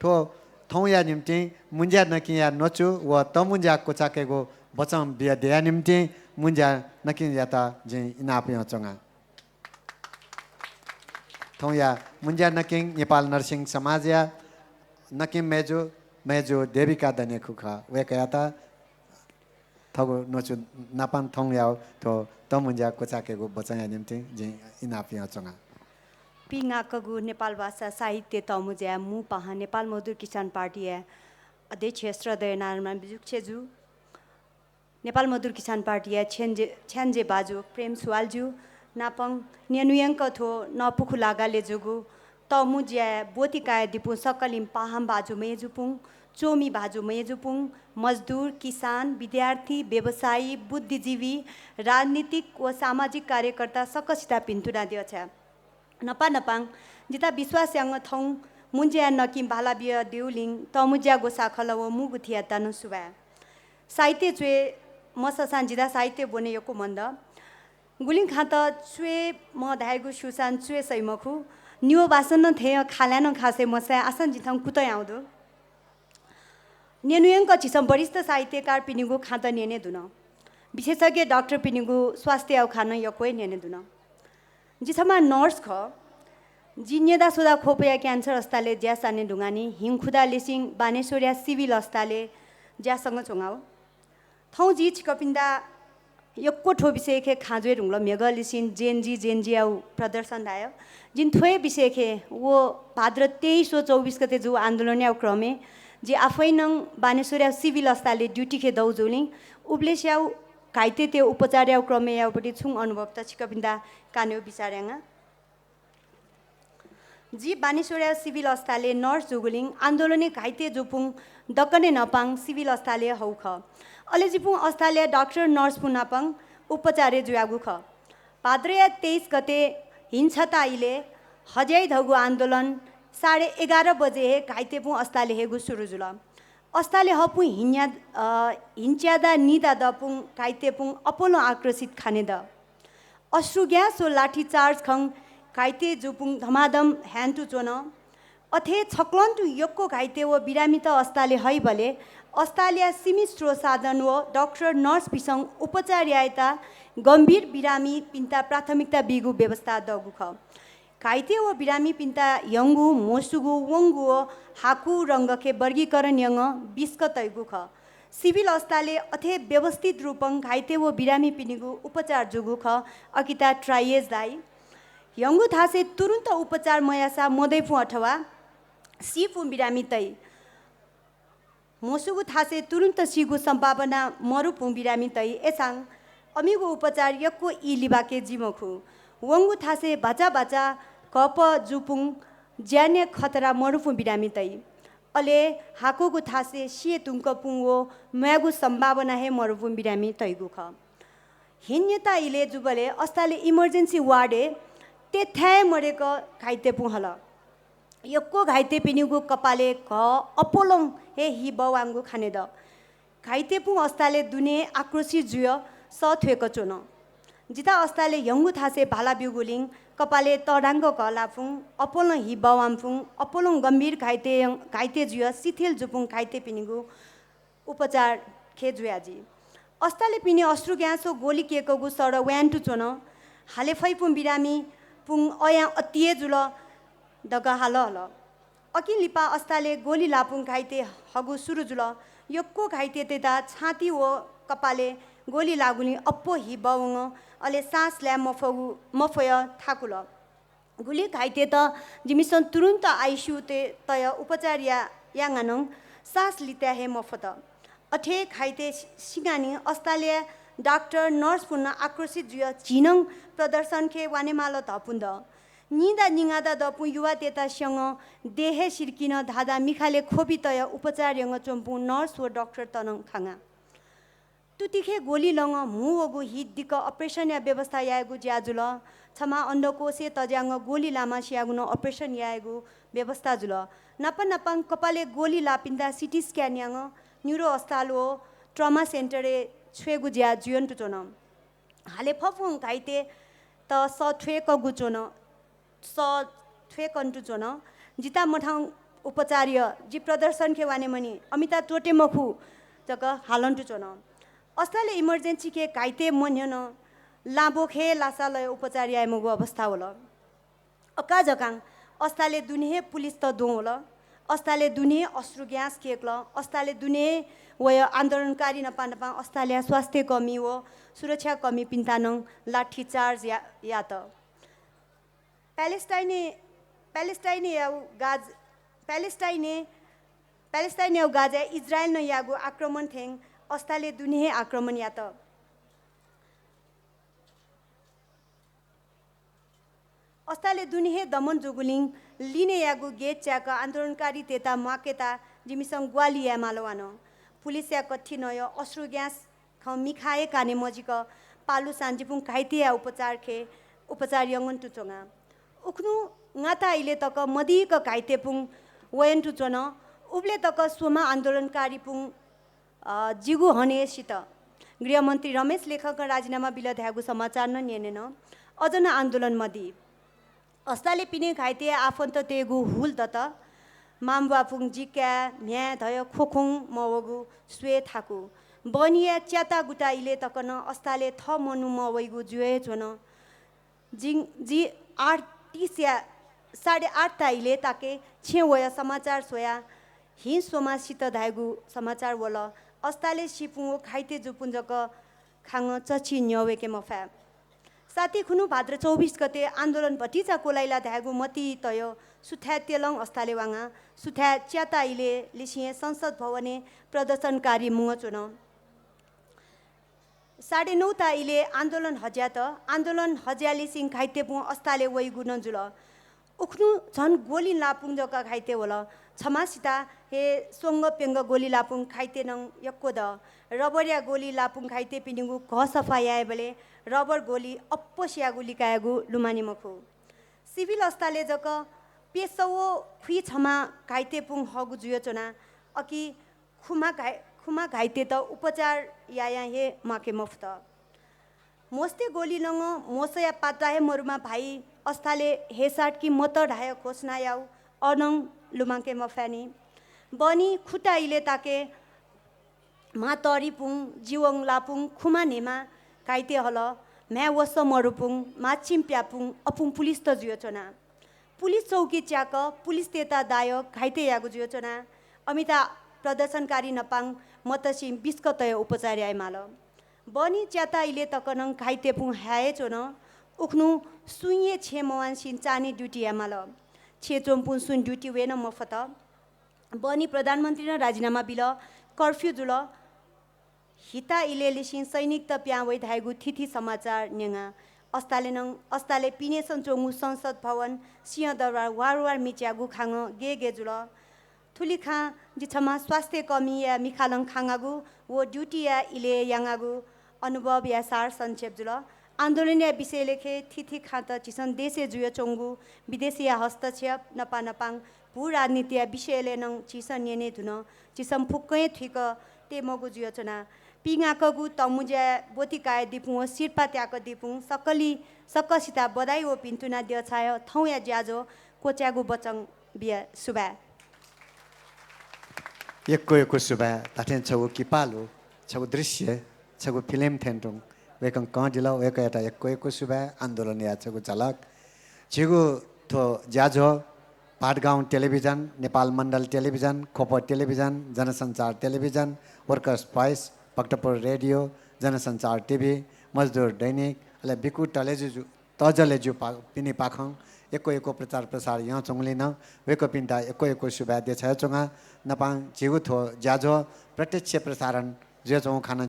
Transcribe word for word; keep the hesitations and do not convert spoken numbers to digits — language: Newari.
थ्व थौंया निंतिं मुंज्या नकिंया न्वचु व तःमुंज्या क्वचाकेगु बचं बियादिया निंतिं मुंज्या नकिंयात जिं इनाप यानाच्वना। थौंया मुंज्या नकिं नेपाल नर्सिङ समाजया नकिं मय्जु, मय्जु देविका दनेखु खः। वय्कःयात थःगु न्वचु नापं थौंया थ्व तःमुंज्या क्वचाकेगु बचंया निंतिं जिं इनाप यानाच्वना। पिंगाकःगु नेपाल भाषा साहित्य तःमुंज्याया मू पाहां नेपाल मजदुर किसान पार्टीया अध्यक्ष श्रद्धेय नारायणमान बिजुक्सेजु, नेपाल मजदुर किसान पार्टीया छ्याञ्जे, छ्याञ्जे बाजु प्रेम सुवालजु नापं न्यनुयंक थ्व नपुखु लागाले जूगु तःमुंज्याय् ब्वति कायादीपुं सकलिं पाहां भाजु मय्जुपुं, च्वमि भाजु मय्जुपुं, मजदुर, किसान, विद्यार्थी, व्यवसायी, बुद्धिजीवी, राजनीतिक व सामाजिक कार्यकर्ता सकसिता भिन्तुना द्यःछाय्। नपा नपां जितः विश्वास यानाः थौं मुंज्याया नकिं बाला बियादीगुलिं तःमुंज्या ग्वसाःखलः व मू गुथियात नं सुभाय्। साहित्य च्वये मसःसां जितः साहित्य ब्वने यक्व मन दु। गुलिं खात च्वये मं धायेगु स्यूसां च्वये सइ मखु। निगू बासं नं थें खाल्हां नं खासे मसाय् आसां जिथं कुतः याउ दु। न्यनुयंक झीसं वरिष्ठ साहित्यकारपिनिगु खात न्यने धुन। विशेषज्ञ डाक्टरपिनिगु स्वास्थ्यया उखान यक्व हे न्यने धुन। जि छम्ह नर्स खः। जि न्यदा स्वदा ख्वपया क्यान्सर अस्पतालय् ज्या साने धुंगांनि हिंखुदा लिसिं बानेश्वरया सिभिल अस्पतालय् ज्यासंग च्वंगु। थौं जि छिकपिन्त यक्व थ्व विषयखे खँ जुये धुंकल। म्हिगः लिसिं जेनजी, जेनजीया प्रदर्शन धाये। जिं थ्व हे विषयखे व भाद्र तेइस व चौबिस गते जूगु आन्दोलनया क्रमय् जि आफैं नं बानेश्वरया सिभिल अस्पतालय् ड्युटीखे दउ जूलिं उबलय्सिया घाइतेतय् उपचारया क्रमय् याउपट्टि छुं अनुभवत छिकपिन्त कानेगु बिचाः याना। जि बानेश्वरया सिभिल अस्पतालय् नर्स जूगुलिं आन्दोलनय् घाइते जूपुं दकने न्हापां सिभिल अस्पतालय् हउ खः। अले जिपुं अस्पतालया डाक्टर नर्सपुं नापं उपचारय् जुयागु खः। भाद्रया तेइस गते हिंछता इलय् हज्याइ धगु आन्दोलन साढे एघार बजे हे घाइतेपुं अस्पतालय् हयेगु सुरु जुल। अस्पतालय् हःपुं हिन्या, अ, हिन्च्यादा निदा दःपुं घाइतेपुं अपोलं आक्रोशित खाने दु। अश्रुग्यास व लाठीचार्ज खं घाइते जूपुं धमाधम ह्यान्टु च्वन। अथे छक्लंतु यक्व घाइते व बिरामीत अस्पतालय् हइबलय् अस्पतालया सीमित स्रोत साधन व डाक्टर नर्सपिसं उपचार यायेत गम्भीर बिरामीपिन्त प्राथमिकता बीगु व्यवस्था दःगु खः। घाइते व बिरामीपिन्त ह्यंगु, म्होसुगु, वंगु व हाकु रंगखे वर्गीकरण यानाः बिस्क तइगु खः। सिभिल अस्पतालय् अथे व्यवस्थित रूपं घाइते व बिरामीपिनिगु उपचार जूगु खः, अकिता triage धाइ। ह्यंगु थासय् तुरुन्त उपचार मयाःसा मदइपुं अथवा सीपुं बिरामी तइ। म्होसुगु थासय् तुरुन्त सीगु सम्भावना मरुपुं बिरामी तइ। अय्सां अमिगु उपचार यक्व ई लिबाके जी मखु। वंगु थासय् भाचा भाचा घःपः जूपुं ज्यानया खतरा मरुपुं बिरामी तइ। अले हाकुगु थासय् सिये धुंकूपुं व म्वायेगु सम्भावना हे मरुपुं बिरामी तइगु खः। हिन्यता इलय् जूबलय् अस्पतालय् emergency ward-य् तेथाय् मदय्क घाइतेपुं हल। यक्व घाइतेपिनिगु कपालय् घः अपोलं हे हि बवांगु खाने दु। घाइतेपुं अस्पतालय् दुने आक्रोशित जुयाः सः थ्वय्क च्वन। जितः अस्पतालय् ह्यंगु थासय् भाला ब्यूगुलिं कपालय् तःधांक घः लाःपुं, अपोलं हि बवांपुं, अपोलं गम्भीर घाइते, घाइते जुयाः शिथिल जूपुं घाइतेपिनिगु उपचारखे जुया जी। अस्पतालय् पिने अश्रुग्यास व गोली केकःगु सः ह्यान्टु च्वन। हाले फइपुं बिरामीपुं अयां अतिये जुल धकाः हाल हल। अकिं लिपा अस्पतालय् गोली लाःपुं घाइते हःगु सुरु जुल। यक्व घाइतेतय्त छाती व कपालय् गोली लाःगुलिं अप्वः हि बवंगु, अले सास लाये मफःगु, मफय् थाकुल। गुलि घाइतेत जिमिसं तुरुन्त ICU-तय् तयाः उपचार या, यानाः नं सास लिताये हे मफत। अथे घाइते सि-, सिगानिं अस्पतालया डाक्टर, नर्सपुं आक्रोशित जुयाः झी नं प्रदर्शनखे वानेमाल धःपुं दु। निदा निगादा दःपुं युवातय्त स्यंगः देहय् सिरकिं धाःदा मिखालय् ख्वबि तयाः उपचार यानाच्वंपुं नर्स व डाक्टरत नं खंगा। तुतिखे गोली लंगः म्हू वःगु हि दिक्क operation-या व्यवस्था यायेगु ज्या जुल। छम्ह अन्धकोषय् तज्याःगः गोली लाःम्ह सियागु नं operation यायेगु व्यवस्था जुल। नापं नापं कपालय् गोली लाःपिन्त CT scan यानाः neuro अस्पताल व trauma center-य् छ्वयेगु ज्या जुयाच्वन। हाले फफुं घाइतेत सः थ्वय्कूगु च्वन। सः थ्वय्कूगु च्वन। जितः मथं उपचार्य जि प्रदर्शन खे वाने मनि, अमिता त्वःते मखु जक हालंतु च्वन। अस्ताले इमर्जेन्सी खे घाइते मन्ह्यन लाबो खे लासा लय उपचार याये मगु अवस्था वल। अका जकां अस्ताले दुने हे पुलिस त द्वं वल। अस्ताले दुने हे अश्रु ग्यास केकल। अस्ताले दुने हे वय आन्दोलनकारी नपानपां अस्ताले स्वास्थ्य कर्मी व सुरक्षा कर्मीपिन्ता नं लाठी चार्ज या-, यात। प्यालेस्टाइनय्, प्यालेस्टाइनय् याउ गाज-, प्यालेस्टाइनय्, प्यालेस्टाइनय् गाजाय् इजरायलनं याःगु आक्रमण थें अस्ताले दुने हे आक्रमण यात। अस्ताले दुने हे दमन जूगुलिं लिने याःगु गेट च्याक आन्दोलनकारीतय्‌त म्वाकेत जिमिसं ग्वाहालि यायेमाल वान। पुलिसया कथिनय अश्रु ग्यास खँ मिखा हे काने मजिक पालुसां जिपुं घाइतेया उपचार खे, उपचार यंगन्तु च्वंगा। उखुन्हु ङाता इले तक मदिक घाइतेपुं वयन्तु च्वन। उबले तक स्वम्ह आन्दोलनकारीपुं, अ, जिगु हने सित। गृहमन्त्री रमेश लेखकं राजीनामा बिल धायेगु समाचार नं न्यनेन। अझ नं आन्दोलन मदी। अस्ताले पिने घाइते आफन्ततय्‌गु हुल दत। मांबुवापुं जिकाय् म्ह्याय् धय ख्वखुं मवःगु स्वये थाकु। बहनीया च्याता गुता इले तक नं अस्ताले थः मनू मवइगु जुया हे च्वन। जिं, जि आठ तीसया, साढे आठ ता इले ताके छेँ वया समाचार स्वया हिं स्वमा सित धायेगु समाचार वल। अस्ताले सिपुं व घाइते जूपुं जक खांगं चछि न्यवय्‌के मफाय्। साथी खुन्हु भाद्र चौबिस गते आन्दोलन भतिचा कोलाइला धायेगु मतिइ तय सुथाय् तेलं अस्ताले वांगा, सुथाय् च्याता इले लिसिं संसद भवनय् प्रदर्शनकारी मुंगः च्वन। साढे नौ ता इले आन्दोलन हज्यात। आन्दोलन हज्यालिसिं घाइतेपुं अस्ताले वइगु नं जुल। उखुन्हु झन गोली लापुं जक घाइते वल। छमा सिता हे स्वंग प्यंग गोली लापुं घाइते नं यक्व द। रबरया गोली लापुं घाइतेपिनिगु घः सफा यायेबलय् रबर गोली अप्वसियागु लिकायेगु लुमाने मखु। सिभिल अस्ताले जक प्यसः व खुइ छमा घाइतेपुं हःगु जुया च्वना। अकि खुमा घाइ-, खुमा घाइतेत उपचार यायां हे म्वाके मफुत। मोस्ते गोली नं मोसया पाता हे मरुमा भाइ अस्ताले हेसाट कि मत धाय घोषणा याउ अनं लुमाके मफानि। बहनी खुता इले ताके म्हातरिपुं, जिवंलापुं खुमा न्हेमा घाइते हल। म्ह्याय् वसः मरुपुं, माछिं प्यापुं अपुं पुलिस त जुया च्वना। पुलिस चौकी च्याक पुलिसतय्‌त दाय घाइते यागु जुया च्वना। अमिता प्रदर्शनकारी नपां मतसिं बिस्क तय उपचार यायेमाल। बहनी च्याता इले तक नं घाइतेपुं हाय् हे च्वन। उखुन्हु सुइँया छेँ मवांसिं चान्हय् ड्युटी यायेमाल। छेँ च्वंपुं सुं ड्युटी वये नं मफत। बहनी प्रधानमन्त्रीं नं राजीनामा बिल। कर्फ्यू जुल। हिता इले लिसिं सैनिकत पिहां वइ धाइगु थीथी समाचार न्यंगा। अस्ताले नं, अस्ताले पिनेसं च्वंगु संसद भवन, सिंहदरबार वार वार मिच्यागु खांगः गे गे जुल। थुलि खां जि छम्ह स्वास्थ्य कर्मीया मिखालं खांगागु व ड्युटीया इले यानागु अनुभवया सार संक्षेप जुल। आन्दोलनया विषयलय् खे थीथी खाँत झीसं देशय् जुयाच्वंगु विदेशीया हस्तक्षेप, नपा नपां भू राजनीतिया विषयलय् नं झीसं न्यने धुन। झीसं फुक्कं हे थुइक तयेमगु जुयाच्वना। पिंगाकःगु तःमुँज्याय् ब्वति कायेदीपुं व सिरपाः त्याकदीपुं सकलि सकसिता बधाई व भिन्तुना द्यःछाय् थौंया ज्याझ्वः क्वचायेगु बचं बिया। सुभाय्। यक्व यक्व सुभाय्। धात्थें छगू किपालु, छगू दृश्य, छगू फिल्म थें तुं वय्कलं कं दिल। वय्कःयात यक्व यक्व सुभाय्। आन्दोलनया छगू झलक। झीगु थ्व ज्याझ्वः पाटगाउँ टेलिभिजन, नेपाल मण्डल टेलिभिजन, ख्वप टेलिभिजन, जनसञ्चार टेलिभिजन, वर्कर्स भोइस, भक्तपुर रेडियो, जनसञ्चार टिभी, मजदुर दैनिक, अले बिकु तलेजु जु-, तजले जु पा-, पिनिपाखं यक्व यक्व प्रचार प्रसार यानाच्वंगुलिं नं वय्कःपिन्त यक्व यक्व सुभाय् देछानाच्वना। नपां झीगु थ्व ज्याझ्वः प्रत्यक्ष प्रसारण जुयाच्वंगु खँ नं